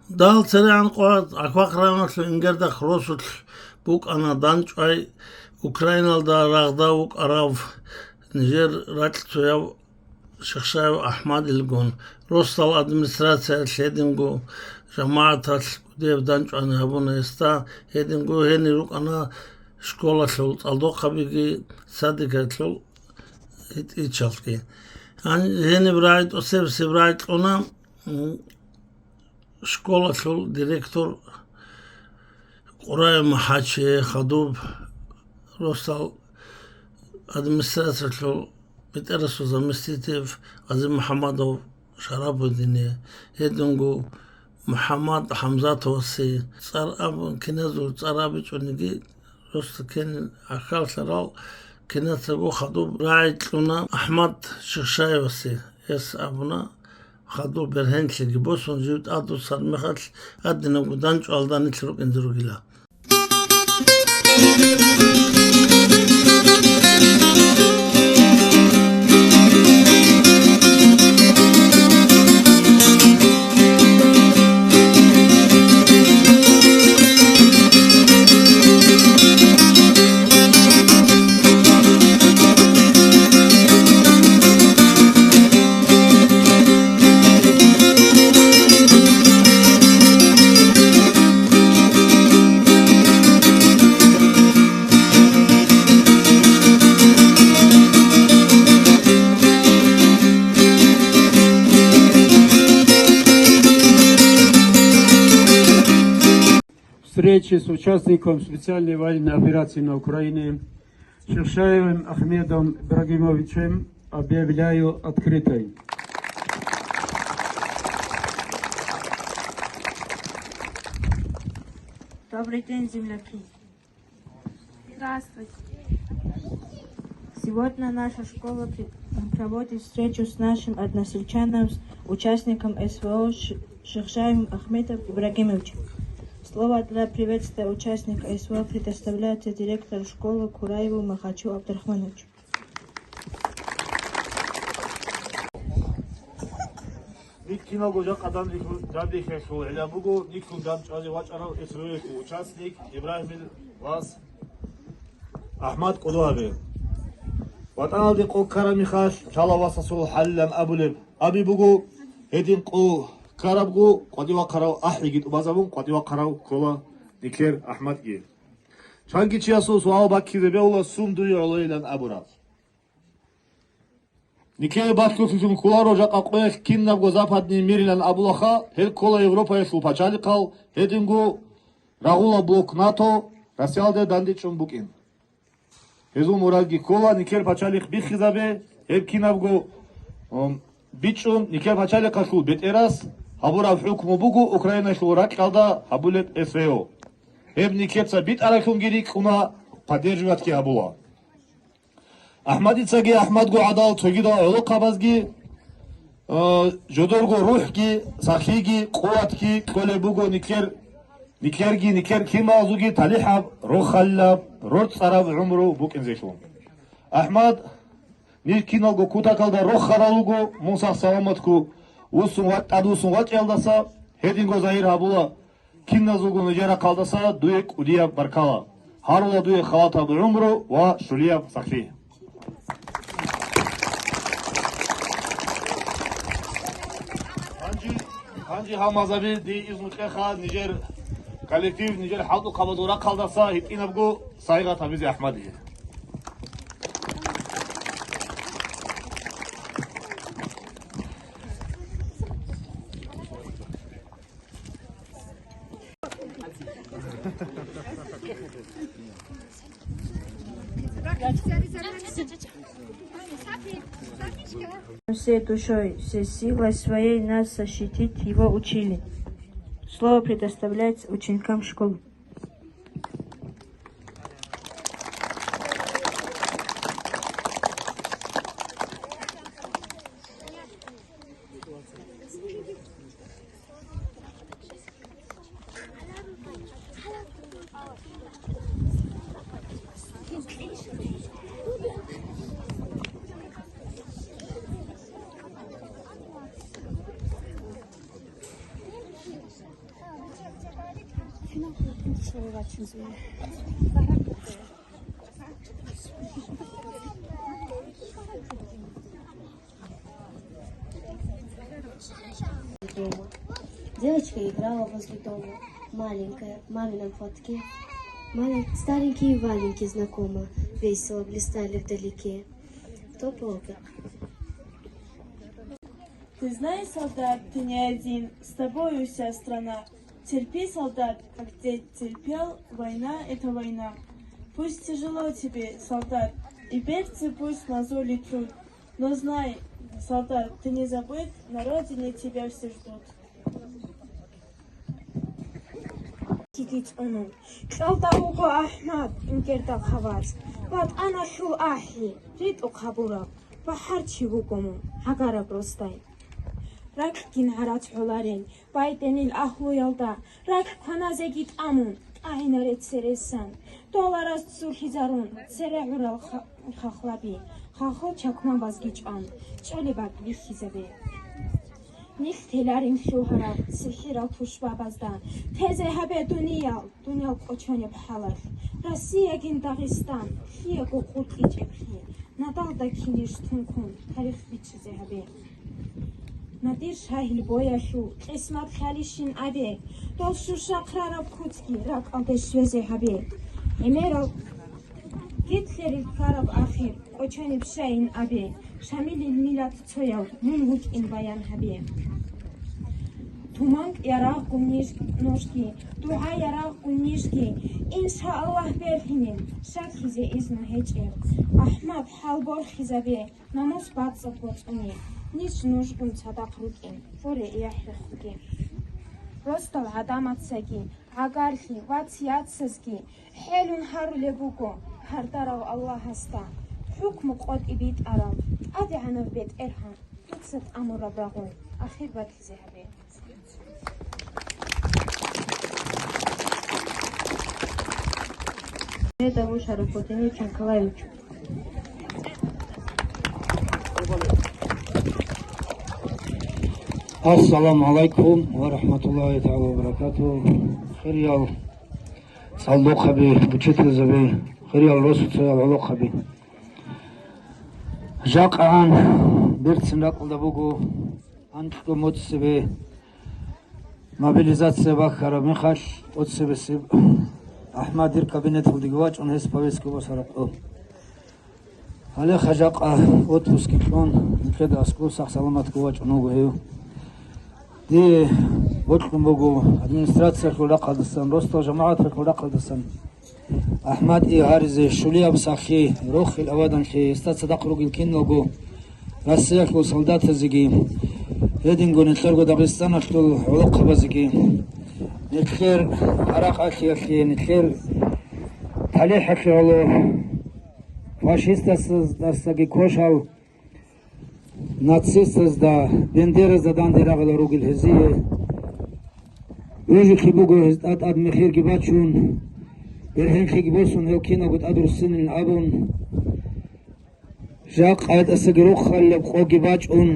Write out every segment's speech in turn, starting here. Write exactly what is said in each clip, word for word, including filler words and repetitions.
Дагьал церегӀан къваригӀараб аквахъ районалъул Ингердахъ росулъ букӀана дандчӀвай Украиналда рагъда вукӀарав нижер ракьцояв Шихшаев АхӀмадилгун. Росдал администрациялъ гьединго жамагӀаталъ кӀудияб дандчӀвани гьабуна гьесда, гьединго гьенир рукӀана школалъул цӀалдохъабиги, садикалъул гьитӀинчалги. Гьанже гьениб рагӀи тӀосебсеб рагӀи кьуна, м, школалъул директор Къураев МахӀачие, хадуб росдал администрациялъул бетӀерасул заместитель ГъазимухӀаммадов Шарабудине, гьединго МухӀаммад ХӀамзатовасе, цӀар абун, киназул цӀар абичӀониги, росда кин ахьаллъарал кинацаго хадуб рагӀи кьуна АхӀмад Шихшаевасе. Гьес абуна, хадуб бергьенлъиги босун, жив тӀадвуссараб мехалъ гьадинабго дандчӀвалда нилъ рукӀинзе ругила. Встречи с участником специальной военной операции на Украине Шихшаевым Ахмедом Ибрагимовичем объявляю открытой. Добрый день, земляки! Здравствуйте! Сегодня наша школа при-, проводит встречу с нашим односельчанином, с участником С В О Ш-, Шихшаевым Ахмедом Ибрагимовичем. Слово для приветствия участника С В О предоставляется директору школы Кураеву Махачу Абдрахмановичу. Нилъ киналго жакъа данде-, дандехиялъул гӀилла буго нилъ дандчӀвазе вачӀарав С В О-ялъул участник Ибрагьимил вас АхӀмад кӀодо гьабе. ВатӀаналде къо ккараб мехалъ, чалав васасул хӀалилан абулеб аби буго, гьедин къо ккарабго къватӀивахъарав ахӀиги тӀубазабун къватӀивахъарав ккола нилъер АхӀмадги. Чанги чиясул суал баккизе бегьула, сун дуе гӀолойилан абураб. Нилъее балъголъизун кколаро жакъа къоялъ кинабго западный мирилан абулаха, гьел ккола Европаялъул пачалихъал, гьединго рагъула блок НАТО Россиялде дандечӀун букӀин. Гьезул мурадги ккола нилъер пачалихъ биххизабе, гьеб кинабго, м, бичӀчӀун нилъер пачалихъалъул бетӀерас гьабураб хӀукму буго Украинаялъул ракьалда гьабулеб С В О. Гьеб нилъеца битӀаралъунги рикӀкӀуна, поддерживатьги гьабула. АхӀмадицаги АхӀмадго гӀадал цогидал гӀолохъабазги, э, жодорго рухӀги, сахлъиги, къуватги кьолеб буго нилъер, нилъерги нилъер лъималазулги талихӀаб, рохалилаб, рорцӀцӀараб гӀумру букӀинзелъун. АхӀмад ниж киналго кутакалда рохарал руго, мун сах-саламатго вуссун ва-, тӀадвуссун вачӀиялдаса, гьединго загьир гьабула, киназулго нижер рахъалдаса дуе кӀудияб баркала. Гьарула дуе халатаб гӀумру ва щулияб сахлъи. Гьанже, гьанже гьалмагъзаби, дие изну кьеха нижер коллектив, нижер хӀалтӀухъабазул рахъалдаса гьитӀинабго сайгъат гьабизе АхӀмадие. Всей душой, всей силой своей нас защитить его учили. Слово предоставляется ученикам школы. Девочка играла возле дома, маленькая, в мамином платке. Малень-, старенькие валенки знакомо, весело блистали вдалеке. Кто помнит? Ты знаешь, солдат, ты не один, с тобою вся страна. Терпи, солдат, как дед терпел, война — это война. Пусть тяжело тебе, солдат, и берцы пусть мозоли трут. Но знай, солдат, ты не забыт, на родине тебя все ждут. Киги цӀунун. Кьалда вуго АхӀмад, инкерда хъавац. ВатӀаналъул ахӀи, ритӀухъ гьабураб, бахӀарчи вуго мун, гӀагараб росдай. Ракьгин гӀарац гӀоларел, байтӀенил агьлуялда, ракь кваназеги тӀамун, тӀагӀинаре цересан. Долараз цулъизарун, цере гӀурал ха-, хахлаби, хахул чакмабазги чӀван, чӀолеб бакӀ бихьизабе. Нилъ теларин лъугьарал сихӀирал тушбабазда, тезе гьабе дуниял, дуниял кӀочонеб хӀалалъ. Россиягин Дагъистан, лъиего къуркьичӀеблъи, надалда киниж тункун, тарих бичӀчӀизе гьабе. Надир шагьил боялъул кьисмат лъалищин абе, дол шуршахърараб куцги ракӀалде щвезе гьабе. ГӀемерал Гитлерил ккараб ахир кӀочонеб щайин абе, Шамилил миллат цояв мун вукӀин баян гьабе. Туманг ярагъгун ниж-, нужги, дугӀа ярагъгун нижги, иншааллагь, берлъинин, щаклъизе изну гьечӀеб. АхӀмад, хӀалборхизабе, намус бацӀцӀад боцӀуни, ниж нужгун цадахъ рукӀин, гъуре яхӀ рехуге. Росдал гӀадамацаги, гӀагарлъи, вац-яцазги хӀелун гьарулеб буго гьардарав Аллагьасда, хӀукму къотӀи битӀарав ТӀадегӀанав БетӀергьан, дица тӀамураб рагъун ахир батизе гьабе. Медову Шарафутдиновичу Николаевичу. Ассаламу гӀалайкум ва рахӀматуллагьи тагӀала ва баракатугьу. Хириял цӀалдохъаби, бучеталзаби, хириял росуцоял гӀолохъаби. ЖакъагӀан берцин ракӀалда буго анкьго моцӀ цебе мобилизация бахьараб мехалъ, тӀоцебесеб АхӀмад дир кабинеталдеги вачӀун, гьес повестка босараб къо. Гьале хъажакъа отпуске кьун, нилъеда аскӀов сах-саламатго вачӀун вуго гьев. Дие бокьун буго администрациялъул рахъалдасан, росдал жамагӀаталъул рахъалдасан АхӀмадие гьаризе щулияб сахлъи, рохел аваданлъи, гьесда цадахъ ругел киналго Россиялъул солдатазеги, гьединго нилъерго Дагъистаналъул гӀолохъабазеги, нилъер гьаракь-алъиялъе, нилъер талихӀалъе гӀоло фашистасдасаги квешал нацистазда, бендеразда данде рагъула ругел гьезие. Ружухъе буго гьез тӀад-тӀад мехирги бачун, бергьенлъиги босун, гьев киналго тӀадруссинилан абун, жакъа гьетӀасаги рохалилаб къоги бачӀун,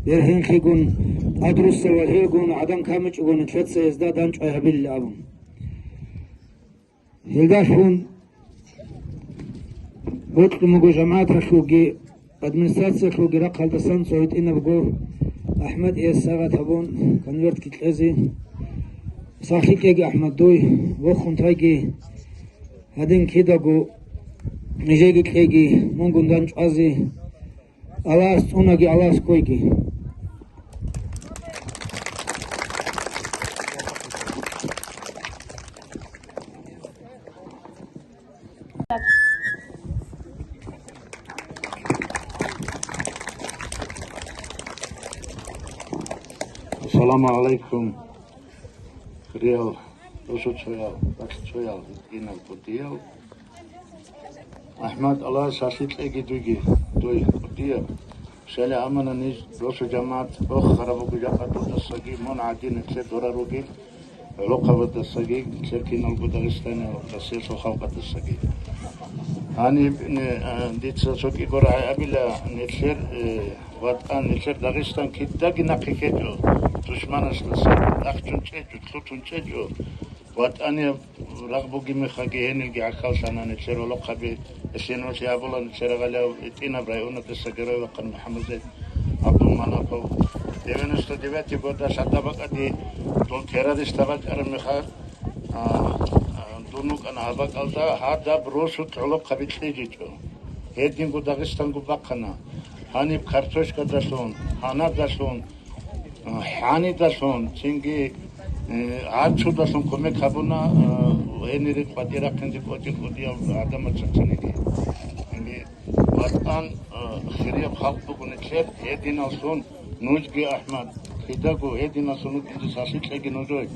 бергьенлъигун тӀадруссав ва гьевгун гӀадан камичӀого нилъеца гьезда данчӀвай гьабилилан абун. Гьелдалъун бокьун буго жамагӀаталъулги администрациялъулги рахъалдасан цо гьитӀинабго АхӀмадие сагъат гьабун, конвертги кьезе. Сахлъи кьеги, АхӀмад, дуй, вохун тайги, гьадин кидаго нижеги кьеги, мунгун данчӀвазе. Аллагьас цӀунаги, Аллагьас ккойги. Ассаламу гӀалайкум. Хириял росуцоял, ракьцоял, динал кӀудиял. АхӀмад, Аллагьас сахлъи кьеги дуйги, дуй кӀудияб. Щайила амма ниж росу жамагӀат рохараб буго жакъа дудасаги, мун гӀадин нилъер дора ругел, гӀолохъабаздасаги, нилъер киналго Дагъистаниял Россиялъул халкъалдасаги. Гьаниб, не, а, дица цо кӀиго рагӀи абила, нилъер, э, ВатӀан, нилъер Дагъистан кидаги нахъе ккечӀо, душманасдаса ахчун чӀечӀо, лъутун чӀечӀо. ВатӀанияб рагъ бугеб мехалги гьенилги гӀахьаллъана нилъер гӀолохъаби, гьелъие нилъ абула нилъер гъалияв итӀинаб районадаса герой вахъана МухӀаммадзейд ГӀабдулманапов. Девяносто девятый года лъадаб бакӀалде дун террористаб бачӀараб мехалъ, а, а, дун вукӀана гьаб бакӀалда, гьадаб росулъ гӀолохъаби кьижичӀо. Гьединго Дагъистанго бахъана. Гьаниб картошкадалъун, гьанадалъун, ХӀанидалъун, цинги, э, гӀарцудалъун кумек гьабуна, э, гьенире къватӀирахъинзе кӀочӀи кӀудиял гӀадамал цоцаниги. Цинги ватӀан, э, хирияб халкъ буго нилъер, гьединаллъун нужги, АхӀмад, кидаго гьединаллъун вукӀинзе сахлъи кьеги нужее.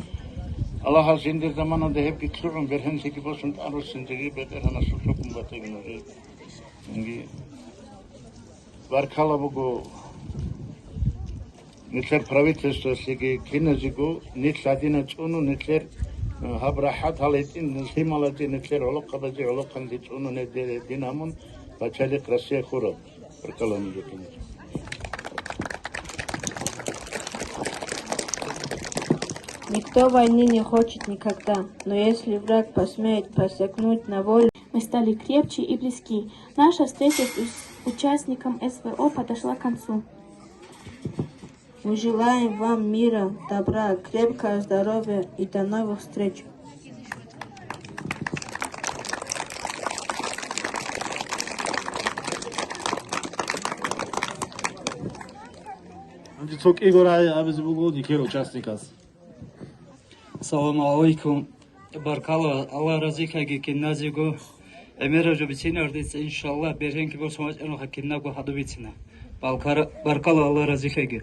Аллагьас жиндир заманалда гьебги лъугӀун, бергьенлъиги босун тӀаруссинзеги БетӀергьанасул хӀукму батаги нужее. Цинги баркала буго. Нилъер правительствоялъеги киназего нилъ гьадина цӀуну, нилъер, э, гьаб рахӀат гьал гьитӀин лъималазе, нилъер гӀолохъабазе гӀолохъанлъи цӀуну, гьедин гьамун пачалихъ Россия хураб. Баркала нужее. Никто войны не хочет никогда, но если враг посмеет посягнуть на волю, мы стали крепче и близки. Наша встреча с ус-, участником СВО подошла к концу. Мы желаем вам мира, добра, крепкого здоровья и до новых встреч. Гьанже цо кӀиго рагӀи абизе буго нилъер участникас. Саламу гӀалайкум. Баркала, Аллагь разилъаги киназего. ГӀемераб жо бицинар дица, иншаллагь, бергьенги босун вачӀанаха кинабго гьадуб бицина. Балкара-, баркала, Аллагь разилъаги.